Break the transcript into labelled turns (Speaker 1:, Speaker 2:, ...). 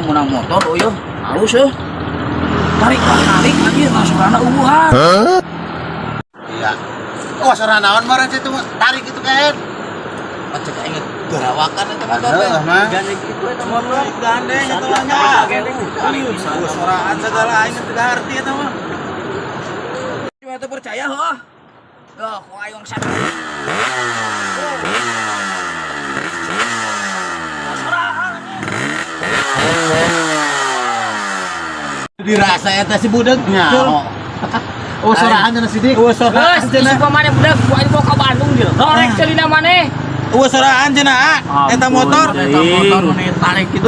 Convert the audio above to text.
Speaker 1: Urang menang motor, oh iya, halus ya. Tarik, tarik anjir, langsung anak ubuhan.
Speaker 2: Iya. Oh, suara naon meureun situ tarik itu kan.
Speaker 3: Pacek aing gerawakan eta motor teh.
Speaker 2: Heeh, mah.
Speaker 3: Gandeng itu eta motor. Gandeng eta mah nya. Oh, soraan segala aing teu harti eta mah.
Speaker 1: Cuma itu percaya, heuh. Duh, ku aing satu. Soraan, anjing.
Speaker 3: Dirasa eta si budak.
Speaker 2: Nya. Oh, soraan cenah sidik.
Speaker 3: Eueuh soraan
Speaker 4: Geus,
Speaker 3: cenah.
Speaker 4: isi maneh budak, ku aing bawa ka Bandung gitu. Rorek celina maneh.
Speaker 3: Eueuh soraan cenah, ah. Eta motor.
Speaker 1: Eta motor nu tarik gitu.